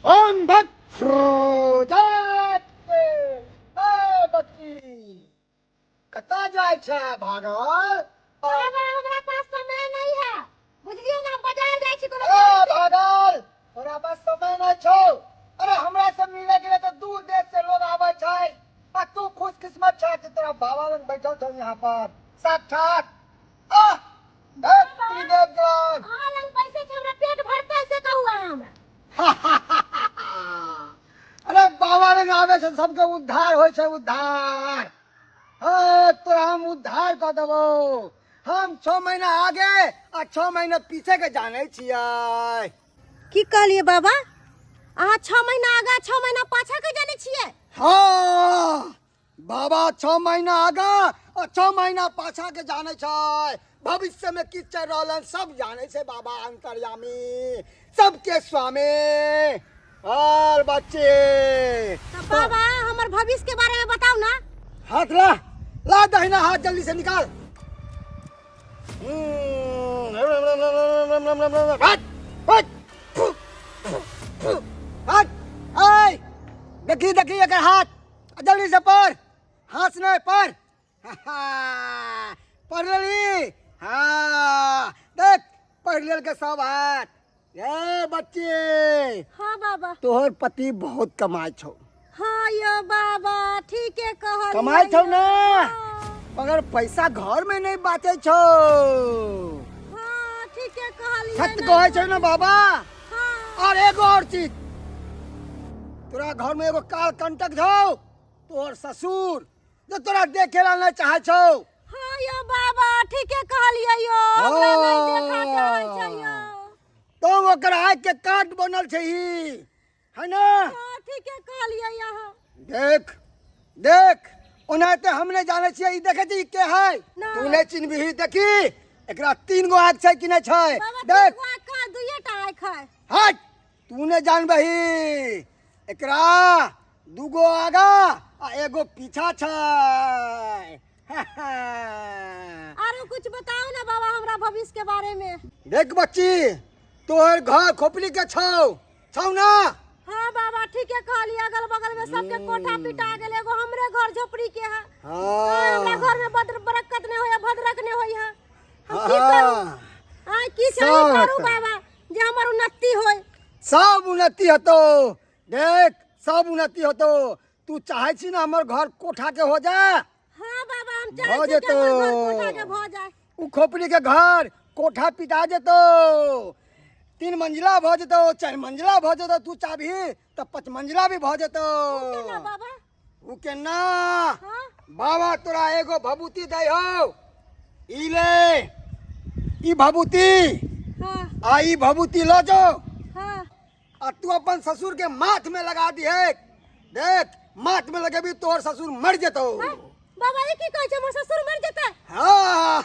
ओम भक्त बच्ची कतऽ जाइ छै भागल? बाबा, हमरा पास समय नहीं है, बुझलियै ना? बाजार जाइ छी कोनो। ए भागल, तोरा पास समय नहीं छौ। अरे हमरा से मिले के लिए तो दूर देश से लोग आबै छै, आ तू खुशकिस्मत छै कि तोरा बाबा लग बैठल छौ यहाँ पर साक्षात। आह धत त्रिदेवगण। अहाँ लग पैसे छै, हमरा पेट भरतै से कहू अहाँ हमरा। अरे बाबा लग आबै छै सबके उद्धार होइ छै, उद्धार। हाँ, तोरा हम उद्धार कऽ देबौ। हम 6 महीना आगे आ 6 महीना पीछे के जानै छियै। की कहलियै बाबा? अहाँ 6 महीना आगा 6 महीना पाछा के जानै छियै? हाँ बाबा, 6 महीना आगा आ 6 महीना पाछा के जानै छै। भविष्य में की चल रहल हन सब जानै छै बाबा, अंतर्यामी सबके स्वामी। और बच्चे तऽ बाबा, हमर भविष्य के बारे में बताउ ना। हाथ ला, ला दहिना हाथ जल्दी से निकाल। हट, हट, फू, फू, फू, हट, ऐ, देखी देखी एकर हाथ जल्दी से पढ़। हाथ नहीं पढ़, पढ़ लेली? हाँ देख, पढ़ लेल के सब हाथ। ए बच्चे। हाँ बाबा। तोहर पति बहुत कमाई छौ। हाँ यो बाबा, ठीके कहलियै। कमाई छौ ना? हाँ। मगर पैसा घर में नहीं बाचे छौ। हाँ, ठीके कहलियै। सत्य कहै छौ ना बाबा? हाँ। और एगो और चीज, तोरा घर में एगो काल कंटक छौ, तोहर ससुर जो तोरा देखे ला नहीं चाहे छौ। हाँ यो बाबा, ठीके कहलियै यो, हमरा नहीं देखा चाहै छै यो। तो ओकर आँख के काट बनल छै ही, है ना? हाँ, ठीके कहलियै अहाँ। देख देख, ओनाहिते हम नहि जानै छियै। ई देखै छी के है? ना। तू नहि चिन्हबिही। देखी, एकरा 3 गो आँख छै कि नहि छै? बाबा, देख। तीन गो आँख कहाँ, दुइये टा आँख है। हट, तू नहि जानबही। एकरा 2 गो आगा आ एगो पीछा छै। आरो कुछ बताओ ना बाबा हमरा भविष्य के बारे में। देख बच्ची, तोहर घर खोपड़ी के छौ, छौ ना? हाँ बाबा, ठीके कहली। अगल बगल में सबके कोठा पिटा गेल, एगो हमरे घर झोपड़ी के है। हाँ। हमरा घर में बद्र बरकत नहीं होया, भद्रक नहीं होया। हम की करू? हाँ। हाँ, की चाही सब करू हेतै। बाबा जे हमर उन्नति होय? सब उन्नति हेतौ, देख सब उन्नति हेतौ। तू चाहे छी ना हमर घर कोठा के हो जा? हाँ बाबा, हम चाहे भऽ छी कि हमर घर जेतौ। कोठा के भऽ जाय। उ खोपड़ी के घर कोठा पिटा जेतौ, 3 मंजिला भऽ जेतौ, 4 मंजिला भऽ जेतौ। तू चाहबही तऽ 5 मंजिला भी भऽ जेतौ। केना बाबा? उ केना? हाँ। बाबा तोरा एगो भभूति दै हौ, ई ले, ई भभूति। हाँ। आ ई भभूति लऽ जो। हाँ। आ तू अपन ससुर के माथ में लगा दिहे। देख, माथ में लगेबी तोहर ससुर मर जेतौ। हैं? बाबा, ई की कहै छै? हमर ससुर मर जेतै? हाँ,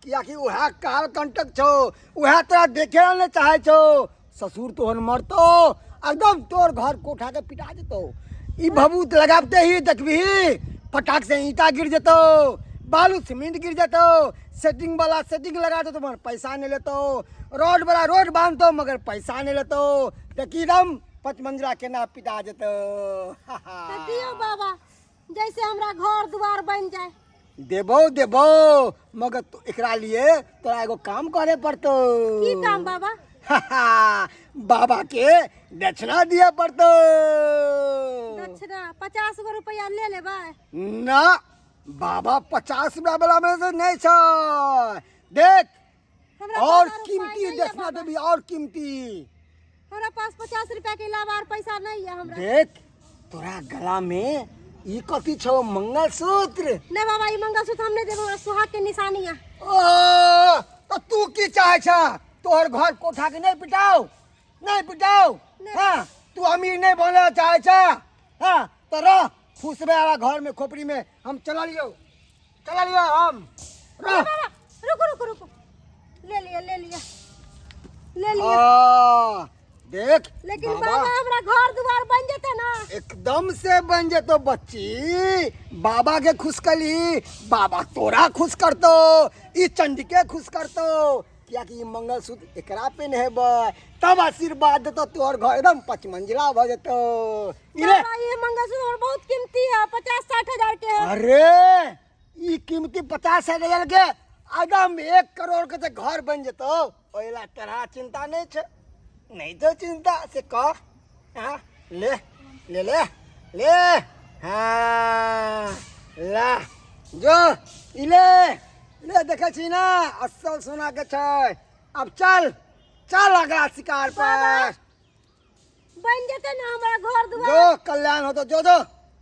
कियाकि उएह काल कंटक छौ, उएह तोरा देखे ला नहीं चाहे छौ। ससुर तोहर मरतौ, एकदम तोहर घर कोठा के पिटा जेतौ। ई भभूत लगाबते ही देखबिही फटाक से ईंटा गिर जेतौ, बालू सीमेंट गिर जेतौ, सेटिंग वाला सेटिंग लगा देतौ मगर पैसा नहीं लेतौ, रोड वाला रोड बांधतौ मगर पैसा नहीं लेतौ। देखी एकदम 5 मंजिला केना पिटा जेतौ। तऽ दियौ बाबा, जैसे हमरा घर दुआर बनि जाय। देबौ देबौ, मगर तो एकरा लिए तोरा एगो काम करे पड़तौ। की काम बाबा? बाबा के दक्षिणा दिए पड़तौ। दक्षिणा 50 गो रुपया ले लेबै? ना बाबा, 50 रुपया वाला में से नहीं छै। देख, हमरा और पास आरो पाइ कीमती नहीं है दक्षिणा बाबा। देबी, और कीमती। हमरा पास 50 रुपया के अलावा और पैसा नहीं है हमरा। देख, तोरा गला में ई कथी छौ? मंगलसूत्र? नहीं बाबा, ई मंगलसूत्र हम नहीं देबै, हमरा सुहाग के निशानी है। ओ, तो तू की चाहे छ? तोहर घर कोठा के नहीं पिटाओ, नहीं पिटाओ? नहीं। हाँ, तू अमीर नहीं बने चाहे छ? हाँ, तो रह फुसबे वाला घर में, खोपड़ी में। हम चला लियो, चला लियो हम, रह। बाबा, रुको रुको रुको, ले लिया, ले लिया, ले लिया। आ, देख लेकिन बाबा, हमरा घर दुआर बन जेते ना? एकदम से बन जेतो बच्ची। बाबा के खुश कली, बाबा तोरा खुश करतो, ई चंडी के खुश करतो। कियाकि ई मंगलसूत्र एकरा पेन्हेबै तब आशीर्वाद देतौ, तोहर घर एकदम पचमंजिला भऽ जेतौ। ई रे। बाबा, ये मंगलसूत्र हमर बहुत कीमती है, 50-60 हजार के है। अरे ई कीमती 50-60 हजार के एकदम 1 करोड़ के तऽ घर बनि जेतौ, ओहि ला तोरा चिंता नहि छै, नहि छौ चिंता से कह। हाँ ले ले ले ले, हाँ ला जो ई ले ले, देखै छी ना असल सोना के छै। अब चल चल अगला शिकार पर। बन जेतै ना हमरा घर दुआर? जो कल्याण होतो, जो जो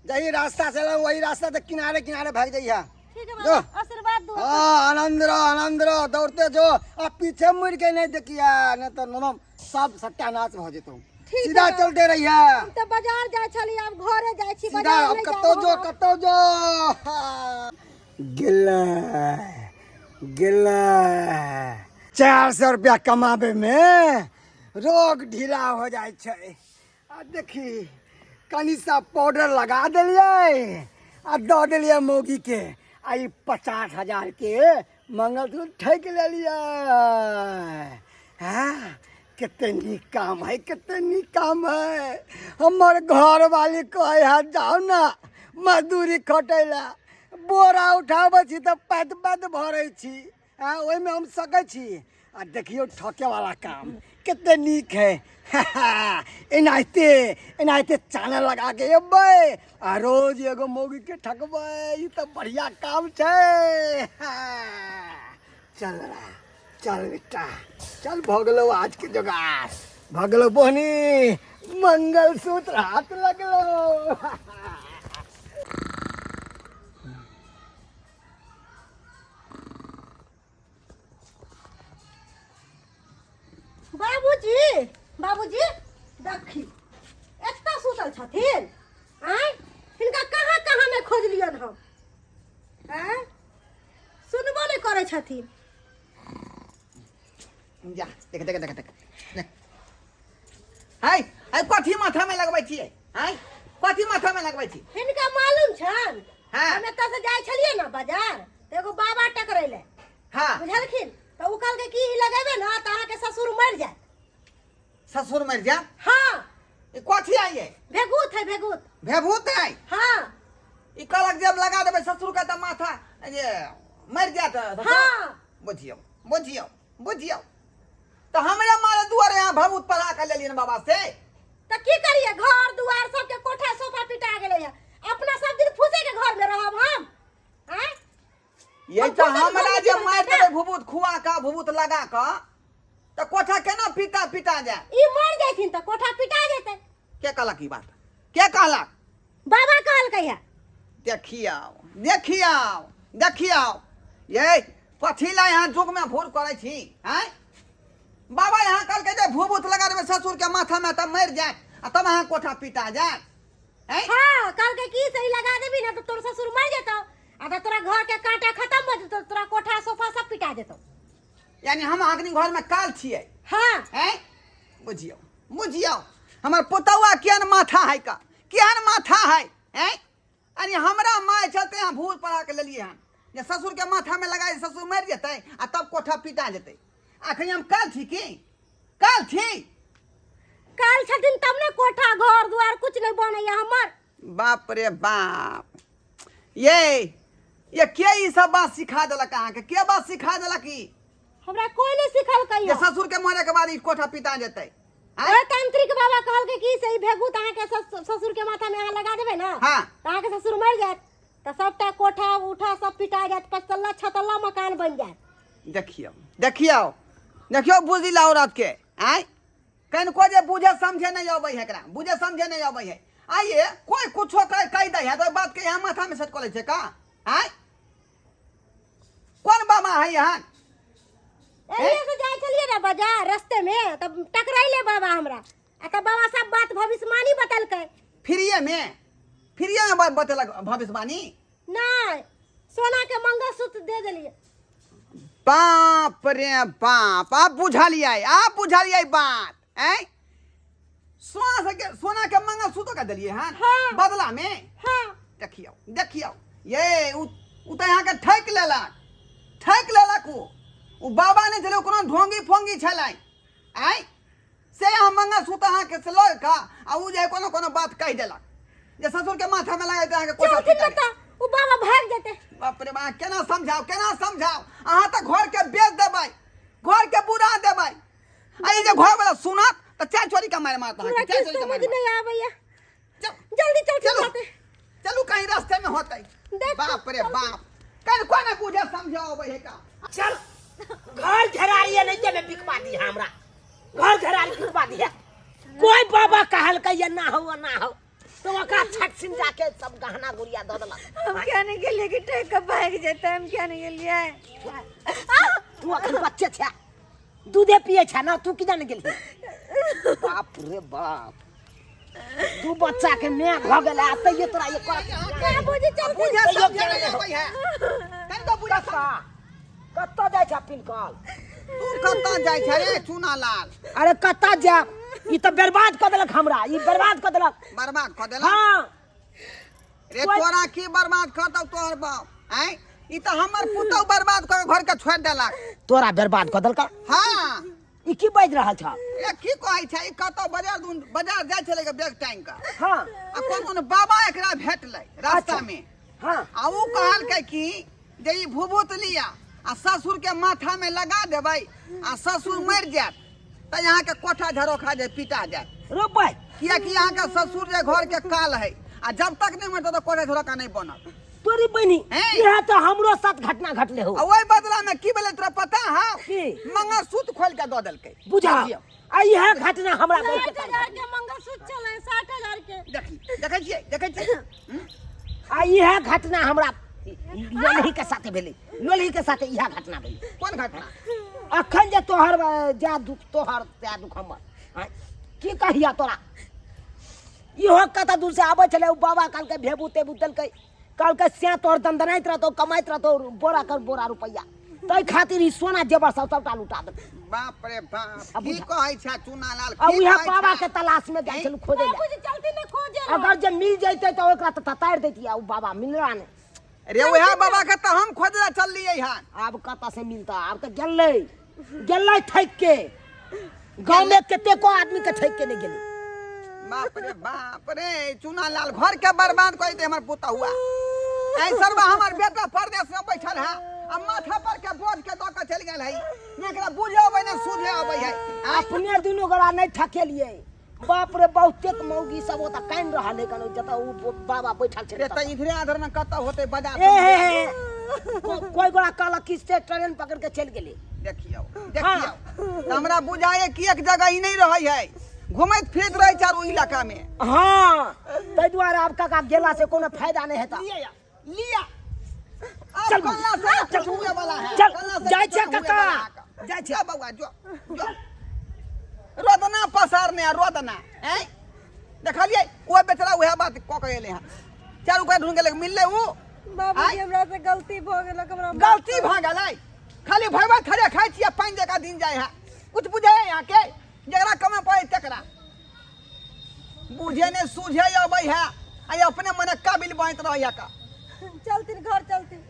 जही रास्ता से एलहुँ, वही रास्ता से किनारे किनारे भाग जइहा। ठीक है जो। बाबा, आशीर्वाद दो। हाँ आनंद रहो, आनंद रहो, दौड़ते जो आ पीछे मुड़ के नहीं देखिया, नहीं तो नमम सब सत्यानाश भ जेतौ। ठीक सीधा है। चलते रहिया। हम तऽ बाजार जाइ छली, आब घरे जाइ छी। सीधा बाजार अब नहि कतौ जायब जो हम। कतौ जो गेलै गेलै। 400 रुपया कमाबे में रोग ढीला हो जाइ छै। आ देखी कनी सा पाउडर लगा देलियै आ दऽ देलियै मौगी के, आ ई 50,000 के मंगलसूत्र ठकि लेलियै। हाँ कते नीक काम है, कते नीक काम है। हमर घरवाली कहै है जाउ ना मजदूरी खटै ला, बोरा उठाबै छी तऽ पैद पैद भरै छी, आ ओहिमे हम सकै छी। आ देखियौ ठके वाला काम कते नीक है। एनाहिते एनाहिते चाना लगा के एबै आ रोज एगो मौगी के ठकबै, ई तऽ बढ़िया काम छै। चल रा चल बेटा चल, भऽ गेलौ आज के जोगाड़, भऽ गेलौ बोहनी, मंगलसूत्र हाथ लगलौ। बाबूजी, बाबूजी देखी एतऽ सुतल छथिन। आँय, हिनका कहाँ कहाँ नहि खोजलियनि हम। आँय, सुनबो नहि करै छथिन। जा देख देख देख देख देख। हाय हाय, कथी माथा में लगबै छियै? हाय, कथी माथा में लगबै छी? हिनका मालूम छनि? हाँ। हम एतऽ से जाइ छलियै ने बाजार तऽ एगो बाबा टकरेलै। हाँ। बुझलखिन? तऽ ओ कहलकै कि ई लगेबै ने तऽ अहाँके ससुर मरि जायत। ससुर मरि जायत? हाँ। ई कथी आइए? भेगूत है, भेगूत। भेभूत है? हाँ। ई कहलक जब लगा देबै ससुर के तऽ माथा जे मरि जायत ससुर? हाँ। बुझियौ बुझियौ बुझियौ, तऽ हमरा मारे दुआरे यहाँ भभूत पढ़ा के लेलियन बाबा से। तऽ की करिए, घर दुआर सबके कोठा सोफा पिटा गेलै है, अपना सब दिन फूसे के घर में रहब हम? आँय? ये हम तऽ फूसे के घर हमरा में जे जीवन मारि काटब। देबै भभूत खुआ कऽ भभूत लगा कऽ तऽ कोठा केना पिटा पिटा जायत? ई मर जाथिन तऽ कोठा पिटा जेतै। के कहलक ई बात? के कहलक? बाबा कहलकै है। देखियौ देखियौ देखियौ, ये कथी ला यहाँ जुग में भूर करै छी? आँय बाबा यहाँ कहलकै जे भूभूत लगा देबै ससुर के माथा में तऽ मरि जायत आ तब अहाँ कोठा पिटा जायत। आँय? हाँ, कहलकै कि सही लगा देबी ना तऽ तोर ससुर मर जेतौ आ तऽ तोरा घर के कांटा खत्म भऽ जेतौ, तोरा कोठा सोफा सब पिटा जेतौ। यानी हम अग्नि घर में काल छियै। हाँ। आँय बुझियौ बुझियौ, हमर पुतौआ केहन माथा है का, केहन माथा है? आँय अरे हमरा माय चलते यहाँ भूत पढ़ा के लेलिए हन जे ससुर के माथा में लगाए ससुर मर जेतै आ तब कोठा पिटा जेतै। अखन हम काल छी की काल छी? काल छथिन तब ने कोठा घर दुआर कुछ नहीं बनैया हमर। बाप रे बाप, ये के ई सब बात सिखा देलक अहाँके? के बात सिखा देलक ई? हमरा कोई नहीं सिखलकै जे ससुर के मरे के बाद ई कोठा पिटा जेतै। आँय? ओए तांत्रिक बाबा कहलकै कि से ई भेगूत अहाँके ससुर के माथा में अहाँ लगा देबै ना, हाँ। तऽ अहाँके ससुर मरि जायत तऽ सबटा कोठा उठा सब पिटा जायत, 5 तल्ला 6 तल्ला मकान बनि जायत। देखियौ देखियौ देखियौ, बुझी ला औरत के। आँय कनिको जे बुझे समझे नहीं अबै है, एकरा बुझे समझे नहीं अबै है। आइए कोई कुछो कह कह दै है तो बात के यहाँ माथा में सेट कऽ लै छै का? आँय कोन बाबा है यहाँ? एहिए से जाइ छलियै ने बाजार, रस्ते में तब टकराइले बाबा हमरा आ तब बाबा सब बात भविष्यवाणी बतलकै। फ्रीए में, फ्रीए में बतेलक भविष्यवाणी? नहीं, सोना के मंगलसूत्र दे देलियै। बाप रे बाप, आप बुझलियै, आप बुझलियै बात? ऐं सोना के, सोना के मंगलसूत्र के देलियै हन? हाँ। बदला में? हाँ। देखियौ देखियौ, ये उ तऽ अहाँके ठकि लेलक, ठकि लेलक। उ ओ बाबा नहि छलै, ओ कोनो ढोंगी फोंगी छलै। आँय, से अहाँ मंगलसूत्र अहाँके से लऽ कऽ आ ओ जे कोनो कोनो बात कहि देलक जे ससुरके माथामे लगाइ तऽ अहाँके कोठा चलथिन पिटा ने तऽ ओ बाबा भागि जेतै। बाप रे बाप, केना समझाउ, केना समझाउ? अहाँ तऽ घरके बेच देबै, घरके बुरा देबै। आ ई जे घरवला सुनत तऽ चारि चोरी के मारि मारत हमरा अहाँके, चारि किछु चोरी के समझ मारि नहि आबैया। चल, जल्दी चलथिन चलू। साथे। चलू, कहीं रास्ते में होतै। देख, बाप रे बाप, कहीं कोई ना बुझे समझे अबै है का। चल, घर घेरारी नहीं में बिकवा दी हमरा, घर घेरारी बिकवा दिया। कोई बाबा कहलकै ये ना हो ना हो, तो ओकरा छठ सिन जाके सब गहना गुड़िया दऽ देलक। हम क्या नहीं गेलिए कि ट्रक के भाग जेतै, हम क्या नहीं गेलिए। तू अखन बच्चे छे, दूधे पिए छे ना, तू की जाने गेलही? बाप रे बाप, दू बच्चा के माय भऽ गेल आ तैयो तोरा ये करत। बाबूजी चलथिन। बुझे तैयो समझे केना नहीं नहि अबै है, कनिको बुझे कक्का, कतऽ जाइ छ पिनकल? तू कतऽ जाइ छ रे चूना लाल? अरे कतऽ जायब, ई तऽ बर्बाद कऽ देलक हमरा, ई बर्बाद कऽ देलक। बर्बाद कऽ देलक? हाँ। रे तोरा की बर्बाद करतौ तोहर बाप? आँय, ई तऽ हमर पुतहु बर्बाद कऽ के घर के छोड़ि देलक। तोरा बर्बाद कऽ देलक? हाँ। ई की बाजि रहल छ? ए की कहै छै, ई कतौ बाजार दून बाजार जाइ छलै के बैग टांगि कऽ। हाँ। आ कोन बाबा एकरा भेटलै रास्ता में। हाँ। आ ऊ कहलकै कि जे ई भूभूत लिया आ ससुर के माथा में लगा देबै आ ससुर मरि जायत तऽ यहाँ के कोठा झरोखा जे पिटा जायत। रोपै। कियाकि यहाँ के ससुर जे घर के काल है आ जब तक नहीं मरतौ तऽ कोठा झरोखा नहीं बनत। तोरी बहिनी, हैं? इएह तऽ हमरो साथ घटना घटले हो। आ ओहि बदला में की भेलै तोरा पता हौ? की? मंगलसूत्र खोल के दऽ देलकै। बुझा। बुझियौ। आ इएह घटना हमरा बहुत 60,000 के मंगलसूत्र छलै, 60,000 के। देखी, देखै छियै, देखै छियै। आ इएह घटना हमरा लोलही के साथे भेलै, लोलही के साथे इएह घटना भेलै। कोन घटना? अखन जे तोहर जा दुख तोहर जा दुख हमर, आँय, की कहिया तोरा? इहो कतऽ दूर से आबै छलै, ओ बाबा कहलकै भेबू तेबू देलकै, कहलकै से तोहर दनदनाइत रहतौ, कमाइत रहतौ बोरा कर बोरा रुपैआ, ताहि खातिर ई सोना जेवर सब सबटा लुटा देलकै। बाप रे बाप, आ की बुझा। कहै छै चूना लाल? आ की उएह कहै बाबा छै? के तलाश में जाइ छलहुँ खोजै लए। बाबूजी चलती ने खोजे लए। अगर जे मिल जैते तऽ ओकरा तऽ ततारि दैतियै, ओ बाबा मिलला नहि। रे उएह बाबा के तऽ हम खोजला चललियै हन। आब कतऽ से मिलता? आब तऽ गेलै, गेलै ठकि के। गाँव में कतेको आदमी के ठकि के नहि गेलै। बाप रे बाप रे, चूना लाल घर के बर्बाद कर दे हमर पुतहुआ। ऐ सरबा, हमर बेटा परदेश में बैठल है आ माथा पर के बोझ के दऽ के चलि गेल है, ने एकरा बुझे अबै ने सूझे अबै है। आँय? अपने दुनू गोरा नहि ठकेलियै, बाप रे बहुतेक मौगी सब ओतऽ कानि रहल है कनो, जतऽ उ बाबा बैठल छै। रे तऽ इधरे आधर में कतऽ होतै बाजार? ए हे हे, कोई गोरा कहलक कि से ट्रेन पकड़ के चलि गेलै। देखियौ, देखियौ, तऽ हमरा बुझाइए कि एक जगह ई नहि रहै है, घुमैत फिरैत रहै चारू इलाका में। हाँ, ताहि दुआरे आब काका गेला से कोनो फायदा नहि हेता। लिया, लिया। आब चल, कल्ला से चल, हुए वाला है। चल, कल्ला से जाइ छियै हुए काका, वाला है। जाइ छियै। जा बौआ, जो जो, रोदना पसारने आ रोदना। हैं, देखलियै ओ बेचारा उएह बात कऽ के एलै हन, चारू कात ढूंढ गेलै, मिललै उ। बाबूजी, आँय? हमरा से गलती भऽ गेलक, हमरा माफ गलती कर। भऽ गेलै? खाली भरबा थरे खाइ छियै, पानि जकाँ दिन जाइ है। कुछ बुझै है अहाँके? जकरा कमे पड़ै तकरा बुझे नहि सूझे अबै है आ ई अपने मने काबिल बनैत रहै का। चलथिन घर, चलथिन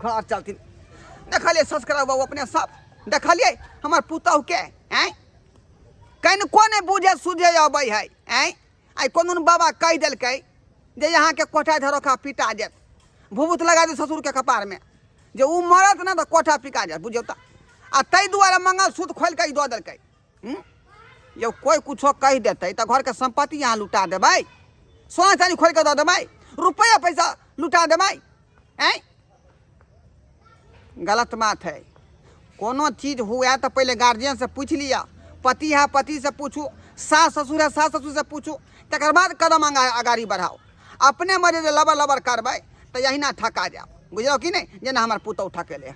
घर चलथिन। देखलियै संस्कार बाबू अपने सब देखलियै हमर पुतहु के? आँय, कनिको नहि बुझे सूझे अबै है। आँय, आइ कोनो बाबा कहि देलकै जे अहाँके कोठा झरोखा पिटा जायत, भूभूत लगा दे ससुरके कपारमे, जे ओ मरत ने तऽ कोठा पिका जायत, बुझियौ तऽ। आ ताहि दुआरे मंगलसूत्र खोलि कऽ ई दऽ देलकै। यौ, कोइ कुछो कहि देतै तऽ घरके सम्पत्ति अहाँ लुटा देबै, सोना चानी खोलि कऽ दऽ देबै, रुपैआ पैसा लुटा देबै? आँय, गलत बात है। कोनो चीज हुए तऽ पहिले गार्जियनसँ पूछि लिअ, पति है पतिसँ पूछू, सास ससुर है सास ससुरसँ पूछू, तकर बाद कदम अगाड़ी बढ़ाउ। अपने मरे जे लबर लबर करबै तऽ यहिना ठका जायब, बुझलहुँ कि नहि? जेना हमर पुतहु ठकेले।